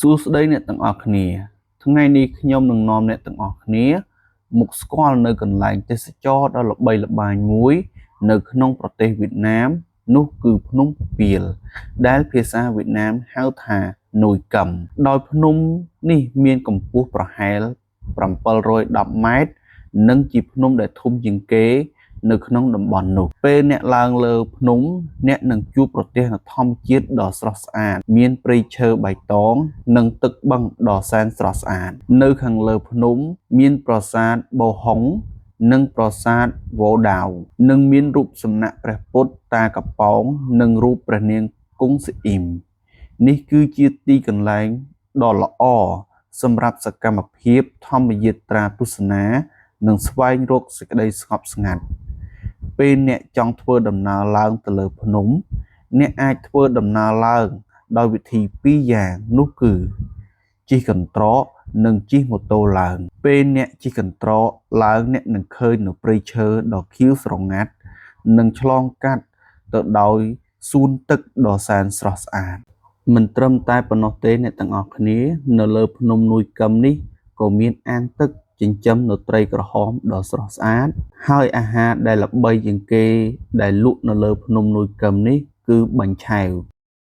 សួស្តីអ្នកទាំងអស់គ្នា ថ្ងៃនេះខ្ញុំនឹងនាំអ្នកទាំងអស់គ្នាមកស្គាល់នៅកន្លែងទេសចរដ៏ល្បីល្បាញមួយ នៅក្នុងប្រទេសវៀតណាម នោះគឺភ្នំពាល ដែលភាសាវៀតណាមហៅថា នុយកឹម ដោយភ្នំនេះមានកម្ពស់ប្រហែល710ម៉ែត្រ និងជាភ្នំដែលធំជាងគេ នៅក្នុងតំបន់នោះ ពេលអ្នកឡើងលើភ្នំ អ្នកនឹងជួបប្រទះនូវធម្មជាតិដ៏ស្រស់ស្អាត មានព្រៃឈើបៃតង និងទឹកបឹងដ៏សែនស្រស់ស្អាត នៅខាងលើភ្នំមានប្រាសាទបូហុង និងប្រាសាទវ៉ូដាវ និងមានរូបសំណាកព្រះពុទ្ធតាកប៉ោង និងរូបព្រះនាងគង់ស៊ីអ៊ីម នេះគឺជាទីកន្លែងដ៏ល្អសម្រាប់សកម្មភាពធម្មយាត្រាទស្សនា និងស្វែងរកសេចក្តីស្ងប់ស្ងាត់ ពេលអ្នកចង់ធ្វើដំណើរឡើងទៅលើភ្នំ អ្នកអាចធ្វើដំណើរឡើងដោយវិធីពីរយ៉ាងនោះគឺជិះកន្ត្រកនិងជិះម៉ូតូឡើង ពេលអ្នកជិះកន្ត្រកឡើងអ្នកនឹងឃើញនៅព្រៃឈើដ៏ខៀវស្រងាត់ និងឆ្លងកាត់ទៅដោយសួនទឹកដ៏សែនស្រស់ស្អាត មិនត្រឹមតែប៉ុណ្ណោះទេអ្នកទាំងអស់គ្នា នៅលើភ្នំនុយកឹមនេះក៏មានអាងទឹកចិញ្ចឹមនៅត្រីក្រហមដ៏ស្រស់ស្អាត ហើយអាហារដែលល្បីជាងគេដែលលក់នៅលើភ្នំនុយកឹមនេះគឺបាញ់ឆែវ។